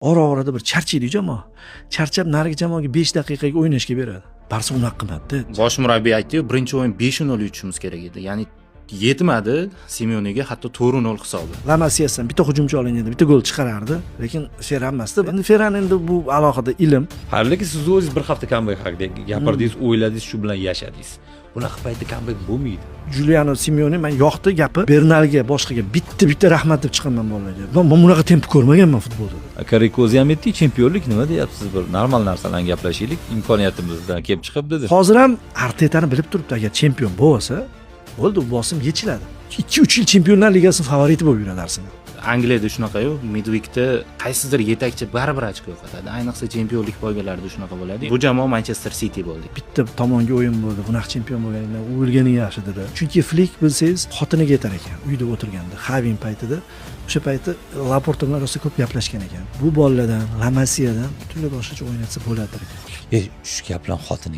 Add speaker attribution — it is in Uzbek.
Speaker 1: Ora orada bir charchaydi jamoa. Charchab, narigi jamoaga 5 daqiqaga o'ynashga beradi. Barsa unaqa qilmadida.
Speaker 2: Bosh murabbiy aytdiyu, birinchi o'yin 5-0 yutishimiz kerak edi. Ya'ni yetmadi Simeonega hatto 4-0 hisobi.
Speaker 1: La Masiyadan bitta hujumchi olinganida bitta gol chiqarardi, lekin Ferran emasdi. Endi Ferran, endi bu alohida ilm.
Speaker 3: Lekin siz o'zingiz bir hafta comeback haqida gapirdingiz, o'yladingiz, shu bilan yashadingiz. Bunaqa paytda comeback bo'lmaydi.
Speaker 1: Juliano Simeone, man yoqdi gapi. Bernalga, boshqaga bitta bitta rahmat deb chiqaman bolalarga. Man bunaqa temp ko'rmaganman futbolda.
Speaker 3: Karikozi ham aytdik, chempionlik nima deyapsiz, bir normal narsalarni gaplashaylik, imkoniyatimizdan kelib chiqib dedi.
Speaker 1: Hozir ham Artetani bilib turibdi, agar chempion bo'lsa, bo'ldi, u bosim yechiladi. 2-3 yil Chempionlar Ligasi favoriti bo'lib yuradi Arsenal.
Speaker 2: Angliyada shunaqayu, midweekda qaysidir yetakchi baribir ochko yo'qotadi. Ayniqsa chempionlik poygalarida shunaqa bo'ladi. Bu jamoa Manchester City bo'ldi.
Speaker 1: Bitta tomonga o'yin bo'ldi, bunaqa chempion bo'lganingdan o'lganing yaxshi dedi. Chunki Flik, bilsangiz, xotiniga aytar ekan uyda o'tirganda, Xavin paytida, o'sha payti Laporta bilan rosa ko'p gaplashgan ekan. Bu bolalardan, La Masiyadan butunlay boshqacha o'ynatsa bo'ladi ekan.
Speaker 3: E, shu gap bilan xotiniga